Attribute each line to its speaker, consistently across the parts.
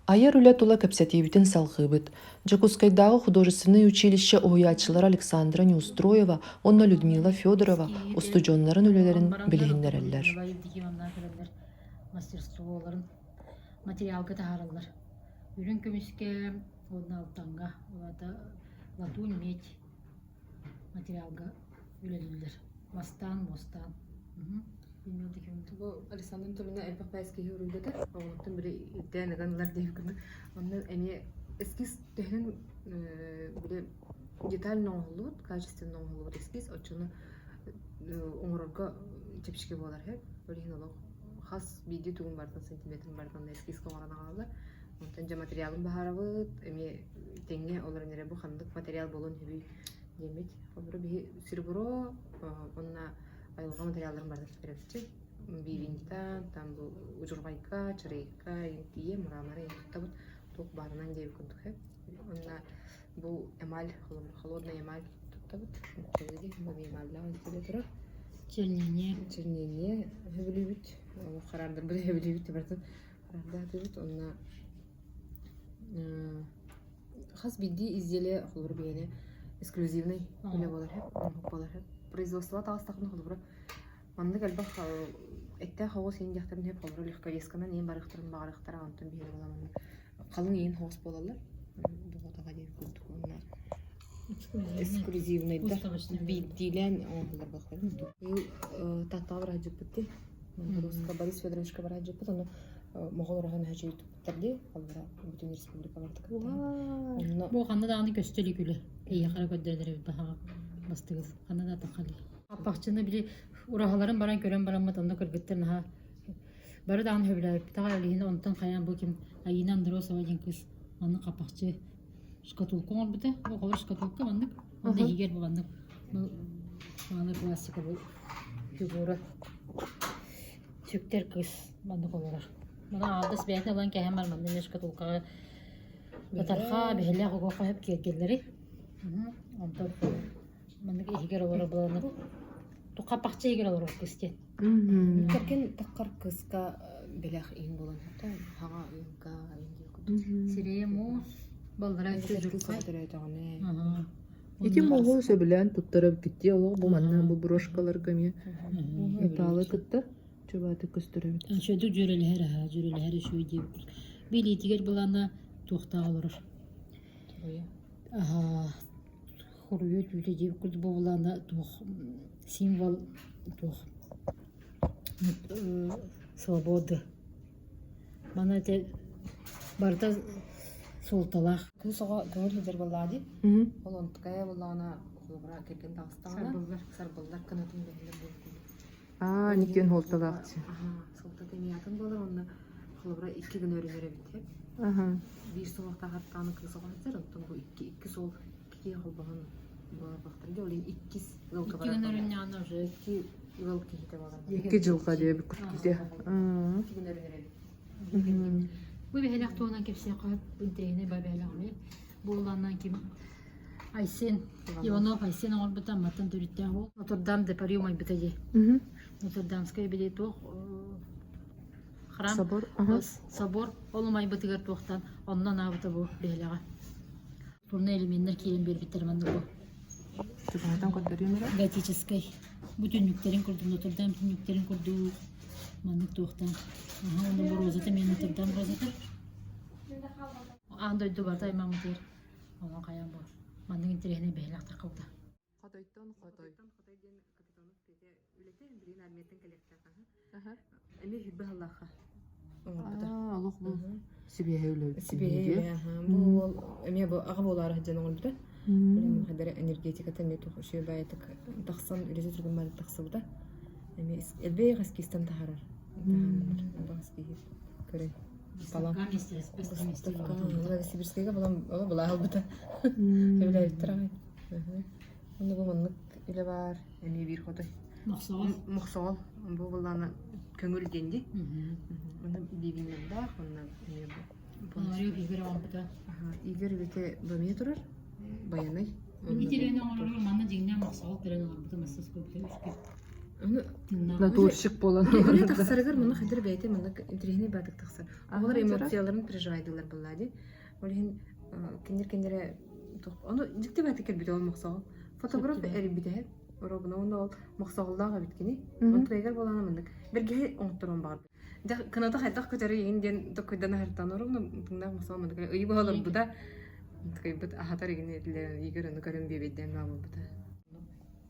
Speaker 1: Айар үлэ тула кэпсэтиибитин салҕыыбыт. Дьокуускайдааҕы художественнай училище уһуйааччылара Александра Неустроева уонна Людмила Федорова устудьуоннарын үлэлэрин билиһиннэрэллэр.
Speaker 2: Мастерстволарын материалга таһаараллар. Үрүҥ көмүскэ уонна алтанга, латунь, медь материалга үлэлииллэр. Мастаан, муостаан.
Speaker 3: Бу Александр Анатольевна элбэх бэйэс киһи уруйдата. Оҕолортон били ирдээн ыган ылар диэбит курдук. Онно эмиэ эскиз төһөнөн били детально оҥоһуллубут, качественно оҥоһуллубут эскиз оччону оҥорорго чэпчэки буолар үһү. Ол иһин олох хас биирдии тугун барытын сантиметрын барытын эскизка оҥорон аҕалаллар. Онтон дьэ материалын баһаарабыт, эмиэ тэҥҥэ олорон эрэ бу ханнык материал буолуон сөбүй диэммит. Холобура биһи серебро уонна айылҕа материалларын барытын сүтэрэбитчи. Бивинтан, там бу удьурҕайга, чарайка, тиийэ мраморы туттабыт туох баарынан диэбит курдук ээ. Уонна бу эмаль, холобура холодная эмаль туттабыт. Эмаллаах изделие турар.
Speaker 2: Чернение.
Speaker 3: Чернение сөбүлүүбүт. Хараардарбыт сөбүлүүбүт барытын Хараардаатыбыт уонна хас биирдии изделие холобура биһиэнэ эксклюзивный үлэ буолар үһү, оҥоһук буолар үһү. Производство таҕыстахпына холобура маннык элбэх эттээх оҕус иин диэхтэрин сөп холобура легковесканан иин барыахтарын баҕарыахтара онтон биһиэнэ буолан маннык халыҥ иин хоҕус буолаллар буҕутаҕа диэн курдук уонна эксклюзивнайдар биирдиилээн оҥоһуллар буоллахтарын быйыл Тааттаҕа бараһдьыппыт дии Боруска Борис Федоровичка бараһдьыппыт ону моҕол ороһон өһөчөй туттар дии аллара бүтүн республика барыта
Speaker 2: кыттан Бу ханна даҕаны көстө илик үлэ. Эйиэхэ эрэ көрдөрөлөр эбит баһаҕа бастыгыз. Ханна да тахали. Аппахчыны били ураһаларын баран көрөн бараммыт онно кыргыттар наһаа бары даҕаны сөбүлээбиппит аҕай ол иһин онтон хайаан бу ким Айыына Андросова диэн кыыс маннык хаппахчы шкатулка оҥорбута. Бу холор шкатулка маннык. Онно иһигэр бу маннык бу мааны классика бу фигура сүктэр кыыс маннык олорор. Маны аалдас бэйэтин ылан кэһэн бар манна эмиэ шкатулкаҕа батархаа биһилэх угуохха сөп киэргэллэри. Онтон маннык иһигэр олорор буоланнык хаппахчы иһигэр олорор кыыс диэн.
Speaker 3: Кэргэн таххар кыыска бэлэх иһин буолан хаҥа ыйга
Speaker 2: Сирэйэ муус баллара
Speaker 3: Кыыс төрөөтөҕүнэ
Speaker 1: Ити муоһу сөбүлээн туттара эбиккит олох бу манна бу брошкаларга эмиэ металлы кытта чубаатык көстөр эбит.
Speaker 2: Үчүгэйдик дьүөрэлэһэр аһа, дьүөрэлэһэр үчүгэй диэбит. Билиитигэр былаана туохтаах олорор. Аһа, хоруйу түүтэ диэбит курдук бу былаана туох символ туох свободы. Маны ити барыта суолталаах.
Speaker 3: Кыыс оҕо көҥүл сылдьар буоллаҕа дии. Ол онтукайа буоллаҕына холобура кэргэн таҕыстаҕына
Speaker 2: Сарбыллар.
Speaker 3: сарбыллар кынатын бэһиллэр буолбут.
Speaker 1: Аа, никиэн суолталаах дии.
Speaker 3: Аха, суолтата эмиэ атын буолар уонна холобура икки гына өрүнэр эбит һэп.
Speaker 1: Аха.
Speaker 3: Биир суһуохтаах аттааны кыыс оҕо сылдьар, оттон бу икки икки суол икки киһи холбоһон буолар дии. Ол иһин иккис ыалга
Speaker 2: Икки
Speaker 3: барар
Speaker 2: гына
Speaker 3: буолар.
Speaker 2: өрүннэҕинэ уже
Speaker 3: Икки ыал киһитэ буолар.
Speaker 1: Икки дьылҕа диэбит курдук дии. Аа.
Speaker 3: Икки гына өрүнэр эбит.
Speaker 2: Бу бэһэлэх туһунан кэпсиэххэ интэриэһинэй ба бэһэлэх эмиэ. Бу улааннаан ким Айсен Иванов Айсен оҥорбута Амматтан төрүттээх уол. Нотр-Дам де Пари умайбыта дии. Нотр-Дамскай били туох храм
Speaker 1: Собор. Аха.
Speaker 2: собор ол умайбытыгар туохтан онно анаабыта бу бэһэлэҕэ. Турна элеменнэр киирэн биэрбиттэр манна бу.
Speaker 1: Чугаһатан көрдөрүөм эрэ.
Speaker 2: Готическай. Бу түннүктэрин курдук Нотр-Дам түннүктэрин курдук маннык туохтан. Аха, уонна бу розата эмиэ Нотр-Дам розата. Аан дойду барыта аймаммытыгар онон хайаан бу маннык интэриэһинэй бэһилэх таххабыта.
Speaker 3: Хотойтон хотой. Хотой диэн Капитонов Петя үлэтэ билигин армияттан кэлиэхтээх аха. Эмиэ хүрбэ сыллаахха оҥорбута.
Speaker 1: Аа, олох бу сибиэһэй үлэбит.
Speaker 3: Сибиэһэй үлэ, аха. Бу уол эмиэ бу аҕа буолаары сылдьан оҥорбута. Билигин хадара энергетиката эмиэ туох үчүгэй баайытык тахсан үлэтэ түргэн баайытык тахсыбыта. Эмиэ элбэх эскизтэн таһаарар. Таһаарар. Элбэх эскиз көрөн. Балан. Новосибирскайга балан былаа ылбыта. Сөбүлээбиттэр аҕай. Онно бу маннык үлэ баар, эмиэ биир хотой.
Speaker 2: Мохсоҕол.
Speaker 3: Мохсоҕол. Бу былаана көҥүл диэн дии. Онно биибиннэрдээх, онно эмиэ бу.
Speaker 2: Пономарев Игорь оҥорбута.
Speaker 3: Игорь үлэтэ бу эмиэ турар. Байанай.
Speaker 2: Ити үлэни оҥорорго манна дьиҥнээх мохсоҕол кэлэн оҥорбута масса скульптура үскүү.
Speaker 3: Ону
Speaker 2: Тыыннаах.
Speaker 1: Натурщик буолан
Speaker 3: Үлэ тахсарыгар манна хадыр бэйэтэ манна интэриэһинэй баатык тахсар. Оҕолор эмоцияларын переживайдыылар буоллаа дии. Ол иһин кинилэр кинилэрэ ону дьикти баатык кэлбитэ ол мохсоҕол. Фотограф эрийбитэ оробуна уонна ол мохсоҕоллоох эбит кини. Онтугайгар буолаана маннык бэргэһэ оҥотторон баҕарбыт. Дьэ кыната хайдах көтөрү игин диэн токкуйдан аһартан оробуна тыҥнаах мохсоҕол маннык ыйы быһа олорбута. Тыкайбыт аһатар игин этилэр Игорь ону көрөн биэбэйдээн баабылбыта.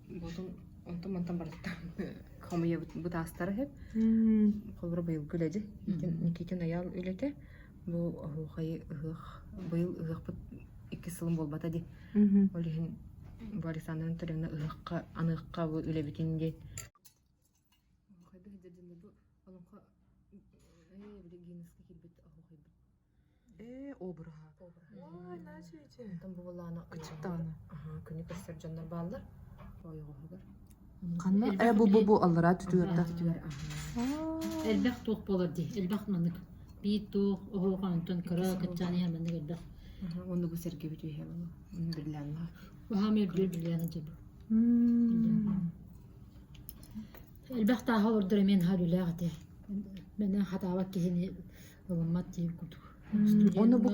Speaker 3: Ботун онтон мантан барыттан хомуйабыт бытаастара үһү. Холобура быйылгы үлэдьи Никитин Айаал үлэтэ бу оһуохайы ыһыах быйыл ыһыахпыт иккис сылым буолбата дии. Ол иһин бу Александра Анатольевна ыһыахха аныахха бу үлэбитин диэн. Оһуохайбыт сылдьар бу олоҥхо ээ били Гиннесскэ киирбит оһуохайбыт
Speaker 1: Ээ, обраһа. Ой, наачыычы.
Speaker 3: Онтон бу былаана
Speaker 1: Кычыктаҕына.
Speaker 3: Аха, күнү көрсөр дьоннор бааллар. Ойоҕоһугар.
Speaker 1: Ханна? Э, бу бу бу аллараа түтүгэр
Speaker 3: Түтүгэр аха.
Speaker 2: Элбэх туох буолар дии. Элбэх маннык. Биир туох оһуоха онтон кыра кытчаан иһэр маннык элбэх.
Speaker 3: Аха, уонна бу сэргэбит үһэ буолу. Биллээн
Speaker 2: Баһаам үрдүөр биллээн дьэ. Элбэх тааһа олордор эмиэн наһаа үлэлээх этэ. Мэнэ хатаабат киһини ылыммат диир курдук.
Speaker 1: Оны бу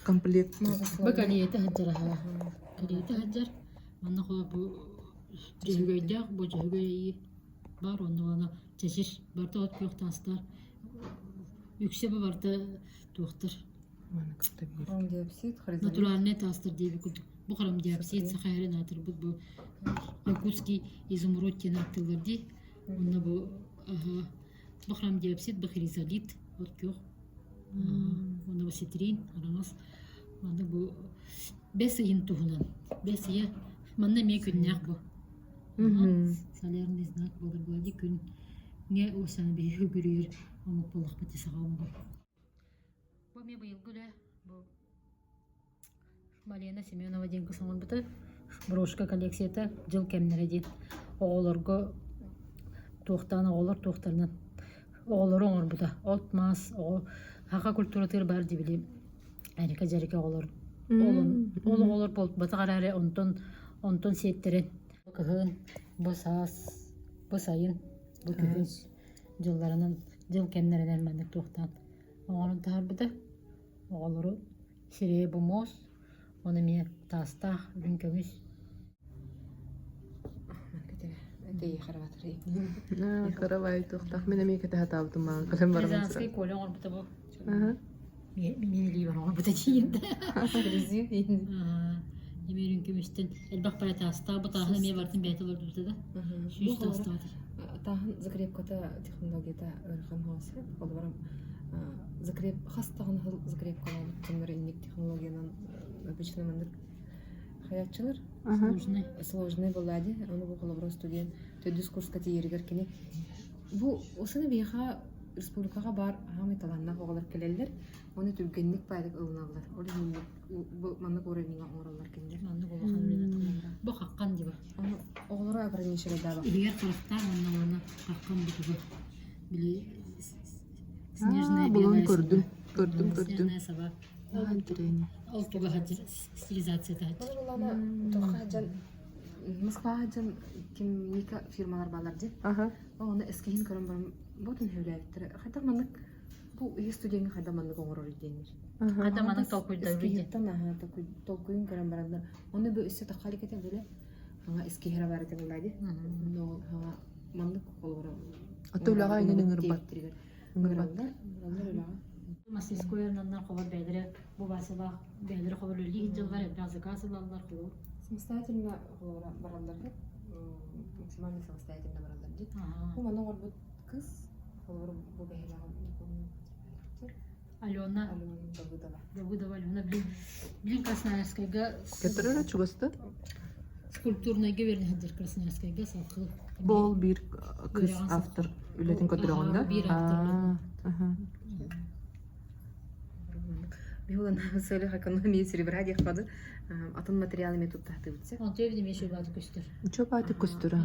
Speaker 1: комплект.
Speaker 2: Бу кэлиэтэ сылдьар аһа. Кэлиэтэ сылдьар. Манна холо бу дьөһүгөйдөөх, бу дьөһүгөй бар онно аны чэчир барыта от күөх таастар. Үксэ бу барыта туохтар.
Speaker 3: Хромдиопсид, хризолит.
Speaker 2: Натуральный таастар диэби курдук. Бу хромдиопсид саха эрин аатырбыт бу якутский изумруд диэн ааттыыллар дии. Онно бу Бу хромдиопсид, бу хризолит, от күөх, уонна бу цитрин, араҥас. Манна бу бэс ыйын туһунан. Бэс ыйа манна эмиэ күннээх бу. Солярный знак буолар буолар күн ҥэ уосаны биһи үгүрүйэр омук буоллахпыт саха омуга. Бу эмиэ быйылгы үлэ бу Марина Семенова диэн кыыс оҥорбута. Брошка коллекцията дьыл кэмнэрэ диэн оҕолорго туохтаан оҕолор туохтарынан оҕолору оҥорбута. От-мас оҕо саха культуратыгар баар дии били эрикэ-дьэрикэ оҕолор ол ол оҕолор буолбатах эрээри онтон онтон сиэттэрэн бу кыһын, бу саас, бу сайын, бу күһүн дьылларынан дьыл кэмнэринэн маннык туохтаан оҥорон таһаарбыта. Оҕолору Сирэйэ бу муос, ону эмиэ таастаах үрүҥ көмүс.
Speaker 1: Каравай туохтаах мин эмиэ кэтэһэ таабытым маҕан кэлэн баран
Speaker 2: Рязанскай Коля оҥорбута бу. Мин илиибэр оҥорбута диир да. Эмиэ үрүҥ көмүстэн элбэх бара таастаах бу тааһын эмиэ барытын бэйэтэ олордубута да. 100 таастаах.
Speaker 3: Тааһын закрепката технологията ыарахан хоосу. Холобура закреп хас даҕаны сыл закрепкалаабыт дьоннор инник технологиянан обычно маннык хаяччылар
Speaker 2: Сложный.
Speaker 3: Сложный была дии. Аны бу холобура студент төрдүс курска тиийэригэр кини бу осыны биһиэхэ республикаҕа баар аһаамай талааннаах оҕолор кэлэллэр. Оны түргэнник баайдык ылыналлар. Ол иһин бу маннык уровеньҥа оҥороллор кинилэр.
Speaker 2: Маннык улахан үлэ Бу хаххан дии
Speaker 3: Ону оҕолору ограничивайдаабат.
Speaker 2: Иһигэр харахтаах уонна уонна хаххан бутуга. Били снежная
Speaker 1: булан
Speaker 2: белая
Speaker 1: көрдүм.
Speaker 2: сова.
Speaker 1: Көрдүм, көрдүм.
Speaker 2: Снежная сова.
Speaker 1: Интириэһинэй.
Speaker 2: Ол туга сылдьар стилизацията сылдьар.
Speaker 3: Ол булана туохха сылдьан Москваҕа сылдьан ким Ника фирмалар бааллар дии.
Speaker 1: Аха.
Speaker 3: Ол онно эскиһин көрөн баран ботун сөбүлээбиттэрэ. Хайдах маннык бу ийэ студеҥҥа хайдах маннык оҥорор диэннэр.
Speaker 2: Хайдах маннык толкуйдуур диэн.
Speaker 3: Эскиһиттэн аха толкуйун көрөн бараннар. Оны бу өссө тахха илик этэ били. Хаҥа эскиһэрэ бар этэ буолла дии. Но хаҥа маннык холобура
Speaker 1: Аты үлэҕэ иҥин ыҥырбат.
Speaker 3: Ыҥыраллар, ыҥыраллар үлэҕэ.
Speaker 2: Мастерской наннар хобор бэйэлэрэ бу Василаах бэйэлэрэ хобор үлэлии сылдьаллар, элбэх заказ ылаллар холобур.
Speaker 3: Самостоятельно холобура бараллар максимально самостоятельно бараллар дии. Бу манна оҥорбут кыыс холобура бу бэһэлэҕэ
Speaker 2: Алена
Speaker 3: Алена Давыдова.
Speaker 2: Давыдова Алена блин, блин Красноярскайга
Speaker 1: Которая чугаста?
Speaker 2: Скульптурнайга үөрэнэ сылдьар Красноярскайга салхыы.
Speaker 1: Бол биир кыыс автор үлэтин көтүрөҕүн да?
Speaker 2: Биир автор.
Speaker 3: Биһулан целях экономии серебра диэх бады атын материал эме туттаатыбытса.
Speaker 2: Онто эбит эмиэ шөбааты көстөр.
Speaker 1: Чөбааты көстөр.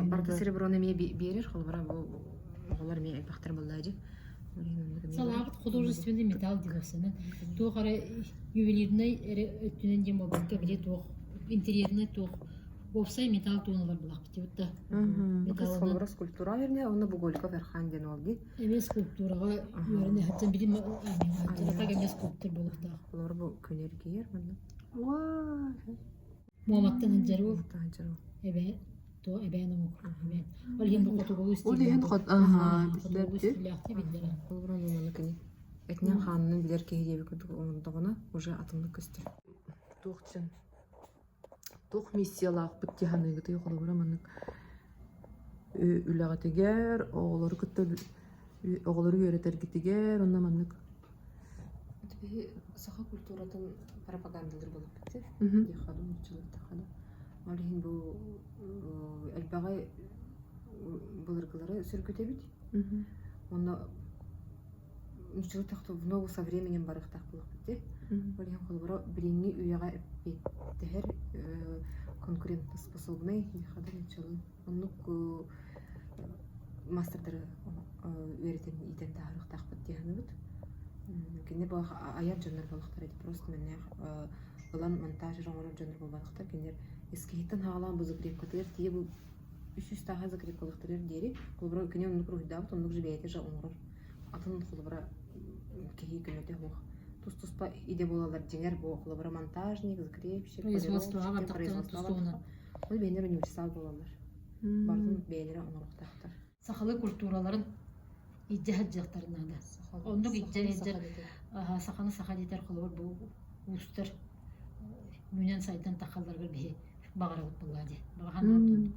Speaker 3: Барда сереброны эмиэ биэрэр холобура бу оҕолор эмиэ элбэхтэр буоллаажы.
Speaker 2: Салаабыт художественный металл диэхсэнэн туох эрэ ювелирнай эрэ өттүнэн диэн буолбакка били туох интерьернай туох. Уопсай металл туоналар булахпыт дибит да.
Speaker 3: Кыз холобура скульптура верне, онно Буголиков Эрхан диэн ол дии.
Speaker 2: Эмиэ скульптураҕа үөрэнэ сылдьан билим ата эмиэ скульптор буолуохтаах.
Speaker 3: Холобура бу күн эргийэр манна. Уа!
Speaker 2: Муоматтан сылдьар уол.
Speaker 3: Сылдьар уол.
Speaker 2: Эбээ то эбээн омук эбээн. Ол иһин бу хотугулуу
Speaker 1: Ол иһин хот аха биллэр
Speaker 2: хотугулуу стиллээхтик биллэр.
Speaker 3: Холобура манна кини этинэн хаанынан билэр киһи диэбит курдук оҥордоҕуна уже атыннык көстөр.
Speaker 1: Туох дьон туох миссиялаахпыт дии саныыгытый холобура маннык үлэҕитигэр оҕолору кытта оҕолору үөрэтэргитигэр онно маннык
Speaker 3: Биһи саха культуратын пропагандалыыр буоллахпыт дии. Диэхэ нууччалыы тахана. Ол иһин бу элбэҕи былыргылары сөргүтэбит. Онно нууччалыы тахта в ногу со временем барыахтаах буоллахпыт дии. Ол иһин холобура билиҥҥи үйэҕэ эппиэттэһэр конкурентоспособный диэхэ да нууччалыы оннук маастардары үөрэтэн иитэн таһаарыахтаахпыт дии саныыбыт. Кини бу айар дьоннор буоллахтара ити просто мэннээх ылан монтаж эрэ оҥорор дьоннор буолбатахтар. Кинилэр эскиһиттэн саҕалаан бу закрепкатыгар тиийэ бу үс тааһа закрепкалыахтарыгар диэри холобура кини оннук уруһуйдаабыт оннук же бэйэтэ же оҥорор. Атын холобура киһи көмөтө суох. Тус-туспа идэ буолаллар дьиҥэр бу холобура монтажник, закрепщик,
Speaker 2: Производствоҕа
Speaker 3: полировщик,
Speaker 2: бардахтарын
Speaker 3: производствоҕа
Speaker 2: тустууна.
Speaker 3: Ол бэйэлэрэ универсал буолаллар. Барытын бэйэлэрэ оҥоруохтаахтар.
Speaker 2: Сахалыы культураларын илдьэ сылдьыахтарын наада. Оннук илдьэ илдьэ саханы саха диэтэр холобур бу уустар үүнэн сайдан тахалларыгар биһи баҕарабыт буоллаа дии. Баҕа санаабыт.